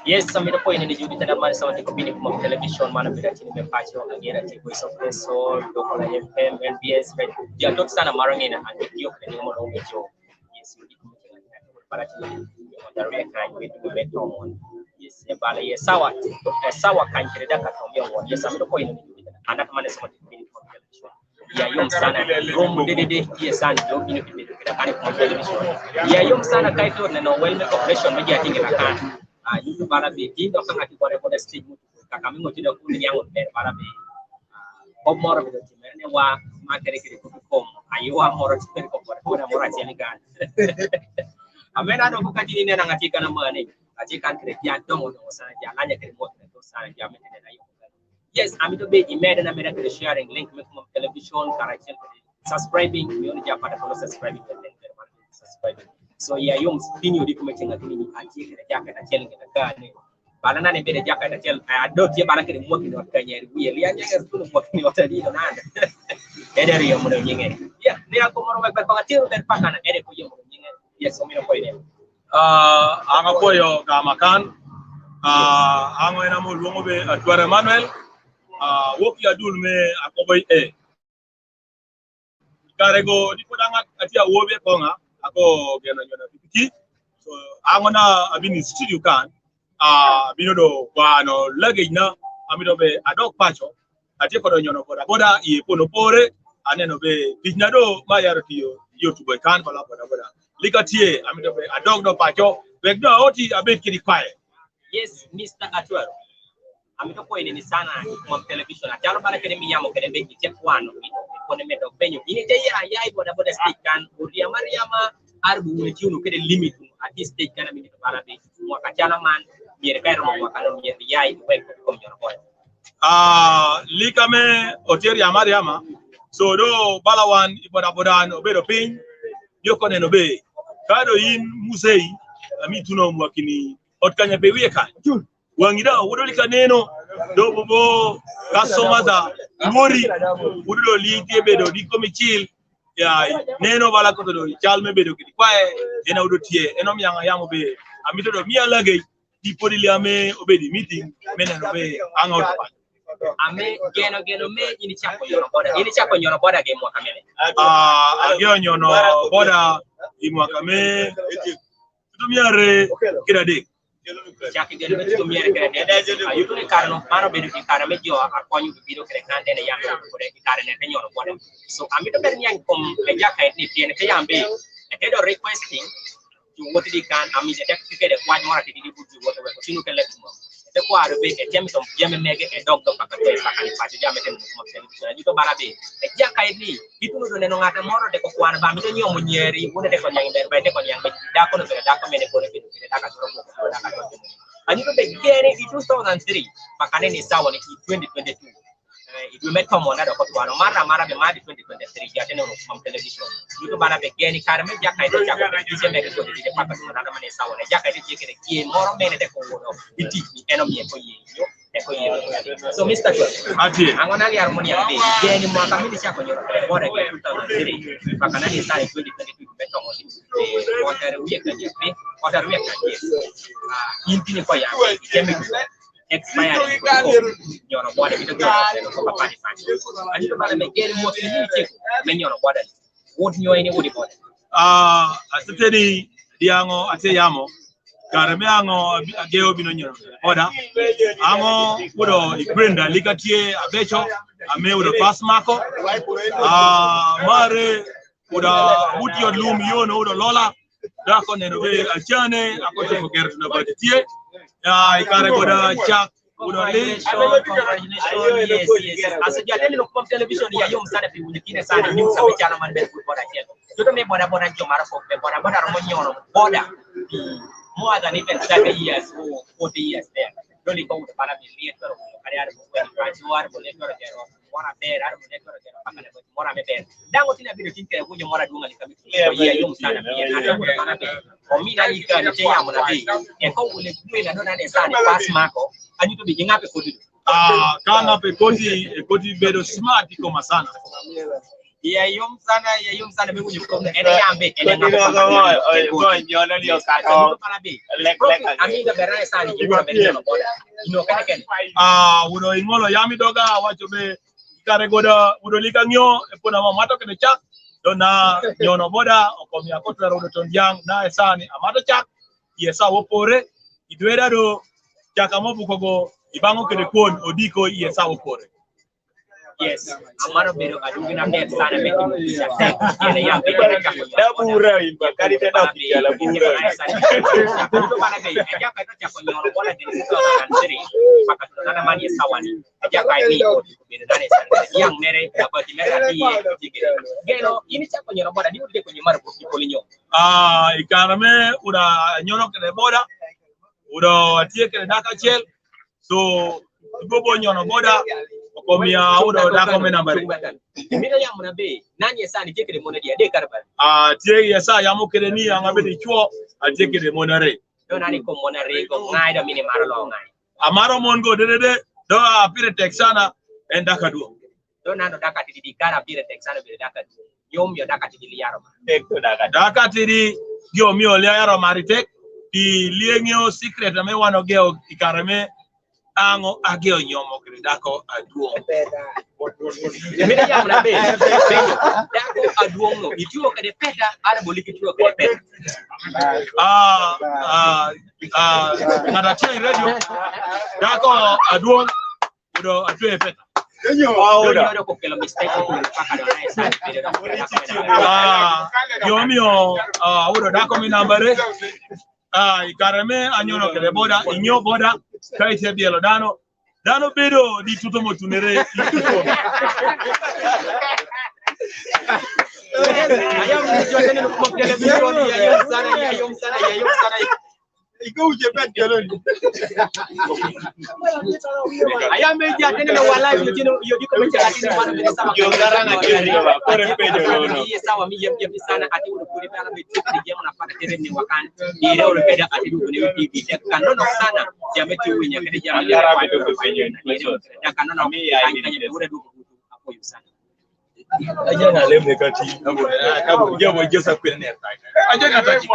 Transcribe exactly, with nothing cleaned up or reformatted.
Yes, amito poi ni judi tena mani sama tiko bini kuma television mana bida tini me pacho agera tiko iso preso doko la M P M, N B S, right? Dia dot sana marangina andi dio kena ni mo dong bejo. Yes, judi kuma tena para tini mo daru ya kan beto beto. Yes, ya bala ya sawa, ya sawa kan kere daka tomo. Yes, amito poi ni judi tena anak mana sama tiko bini kuma television. Ya yom sana, rom dedede, ya sana, yom ino kibe, kita kani kuma television. Ya yom sana kai tur ne no well me cooperation me ya tingi kakan. Ah, yu bala be, tin do kanga ki bore bore stage mu. Kaka mi ngoti do kuni yang ber bala be. Ko moro be ti mer ne wa, ma kere kere ko kom. Ayo wa moro ti kere ko bore, ko na moro ti ni kan. Amena do ko kati ni na ngati kana mani. Ati kan kere ya dong dong sana ya lanya kere mo kere sana ya me kere na yo. Yes, amito be i mede na mede kede sharing link me kuma television kara chel kede subscribing, mi oni ja pada kono subscribing, kede subscribing. So ya yom pinyo di kuma chenga kini ni ati kede ja kede chel kede kani. Bala na ne bede ja kede chel, eh, ado tie bala kede mo kede kanya ri wi ya lia nya kede mo kede wata di na. Ede ri yo mo nyinge. Ya, ni ako mo ro ba ba ti ro ba pakana ede ko yo mo nyinge. Yes, so mi no ko ide. Ah, anga poyo gamakan. Ah, anga ena mo luongo be, ah, Atwar Emmanuel. Ah, wuok ya dul me Akobo A. Karego di poda ngat ati a wo be konga ako geno nyona biki. So anga na abin studio kan. Ah, bino do kwano lage na amito be adok pacho. Ati kodo nyono boda boda i pono pore. Aneno be tich na do ma yaro tiyo yo tubo kan bala boda boda. Lika tie amito be adok do pacho. Bek do oti abet kidi kwae. Yes, Mister Atwar. Amito ko ini ni sana, kuma television. Achalo bala kede mi yamo kede be ite kwano. Kone medo benyo. Ini te ya, ya i boda boda stage kan. Uriama riama, arbu une tiunu kede limit. Ati stage kan amito bala be. Mwaka chana man, mier kairo mwaka no mier ya i wel ko kom jor boy. Ah, lika me otier yama riama. So do bala wan i boda boda no bedo piny. Yo kone no be. Kado in musei, ami tuno mwakini ot kanya be wie kan. Wangi da wudo lika neno do bobo customer da wori wudo li tie bedo di komi chil. Ya neno bala koto do chal me bedo kidi kwae. Ena wudo tie eno mi anga yamo be amito do mi alage di podi li ame obedi meeting mena no be anga wudo pa. Ame geno geno me ini chako nyono boda, ini chako nyono boda ge mwaka mene. Ah, ageno nyono boda i mwaka me tumiare kida de. Chaki geno be tumiare kida de. Ayutu ni karno mano bedo ki karno me jo akonyu ki bido kida kan dene yang ko de ki karno ne nyono boda. So amito ber nyang kom e jaka ni tiene ke yambe. E ke do requesting. Ju wote di kan ami je tek ke de kwa nyora ti di bu ju wote we ko sinu ke lek mo. Te kwa do be e tem som yeme mege e dog dog ka te pa kan pa ti jame tem mo se ni ju to bala be. E ja kai ni itu no ne no ngata moro de ko kwa na ba mi to nyomo nyeri wo de ko nyang ber ba de ko nyang be da ko no be da ko mene ko ne be da ka soro ko da ka soro. Ani to be gere di two thousand three pa kan ni sawa ni twenty twenty-two. Eh, i dwe me tomo na do ko twano mara mara be madi twenty twenty-three ya tene no from television. Yuto bana be geni kare me jaka ide chako be dije me ko dije papa so na mane sawa ne jaka ide jeke de kie moro mene de ko wodo. Iti ni eno mi ko ye yo de ko ye. So Mister John. Ati. Ango na ni harmonia be geni mo ka mi chako nyoro. Bora ke two thousand three. Paka na ni sa twenty twenty-two me tomo. Eh, water we ka je. Water we ka je. Ah, inti ni ko ya. Jeme ko. Expire ni ko. Nyono boda ni ko. Ko pa ni pa. Ani ko bala me geri mo ni che ko. Me nyono boda ni. Wot nyo ini wodi boda. Ah, ateteni diango ate yamo. Kare me ango ageo bino nyono boda. Ango wudo i brenda lika tie abecho. Ame wudo pas mako. Ah, mare wudo wuti odlum yono wudo lola. Da ko neno be achane ako to ko ger na ba tie. Ya i kare ko da chak ko da le. Congratulations, congratulations. Yes, yes, yes. Asa jateni no pam television ya yom sana pi wuli kine sana ni sa be chana man be ko da chel. Joto me boda boda jo mara ko be boda boda ro mo nyono boda. More than even thirty years or forty years there. Doli ko bala mi liet ko kare ar ko ni pa juar ko le ko ro. Mora ber, ar mune koro kero pakane ko mora me ber. Dango tina bido tin kere kunyo mora dunga ni kami. Ko ye yom sana biya. Ata mora kana be. Ko mi na ika ni che ya mona be. E ko wule kuwe na nona ne sana pas mako. Ani to be jinga pe koti. Ah, kana pe koti, e koti bedo smart ko masana. Ya yom sana, ya yom sana, be kunyu kom, ene yambe, ene ng'ambe. Oi, oi, oi, nyono ni okat. Amiga bera sana, ki bera bera nyono boda. Ino kene kene. Ah, udo ingolo yami doga, wacho be, kare goda, udo lika ng'yo, e pona ma mato kene chak. Dona, nyono boda, okomi akotwero udo tondiang, na e sani, amato chak, iye sa wopore, idweda do, chak amo bukogo, ibango kede kuon, odiko iye sa wopore. Yes, amaro bedo adugi na ber sana be timo tich atek. Yene ya be na chako. Da bura imba, kadi te da bura. Bura sana. Bura sana be, aja ka ta chako nyono boda de ni to na siri. Paka to na mani sawani. Aja ka ni ko bedo na sana. Yang nere, apa di mere di. Gelo, ini chako nyono boda, di ude ko nyemar ko, ko nyo. Ah, i kare me uda nyono kede boda. Uda atie kede daka chel. So, ibo bo nyono boda, okomi a udo dako me namba re. Mira ya muna be, nani ya sani tie kede mona dia, de karban. Ah, tie ya sa ya mo kede ni, anga be di chuo, atie kede mona re. Do nani ko mona re, ko ngai do mini maro lo ngai. Amaro mon go de de de, do a pire tek sana, en daka duong. Do nano daka tidi di kara bire tek sana bire daka. Yom yo daka tidi li yaro ma. Tek to daka. Daka tidi yom yo li yaro ma ri tek. Ti lieng yo secret na me wano geo i kare me. Ango ageo nyomo kiri dako aduong. Mire ya muna be. Dako aduong no. Ituo kede peta, ada boleh ituo kede peta. Ah, ah, ah, ng'ata chai radio. Dako aduong. Udo atwe peta. Enyo. Ah, udo. Udo ko kelo mistake ko paka do na sa. Ah, yo mio, ah, udo dako mi namba re. Ah, i kare me anyono kede boda, inyo boda, kai te bielo dano. Dano bedo di tuto mo tunere, di tuto. Ayam ni jua tene ko television, ayam sana, ayam sana, ayam sana. Iko uje pet jalon. Ayam be jatene na wala yo jino yo diko me jatene mana be sama. Yo garang aja ni ba, kore pe jolo no. Iya sawa mi yem yem sana ati udah kuri pe ala be jatene dia mana pada tere ni wakan. Ira udah peda ati dulu ni di di kan no sana. Jame tu winya kede jame. Antara be tu pe jolo. Ya kan no mi ya ini. Udah dulu aku yo sana. Aja na lem ne kati. Abu, abu, ya bo jesa kwene. Aja na kati.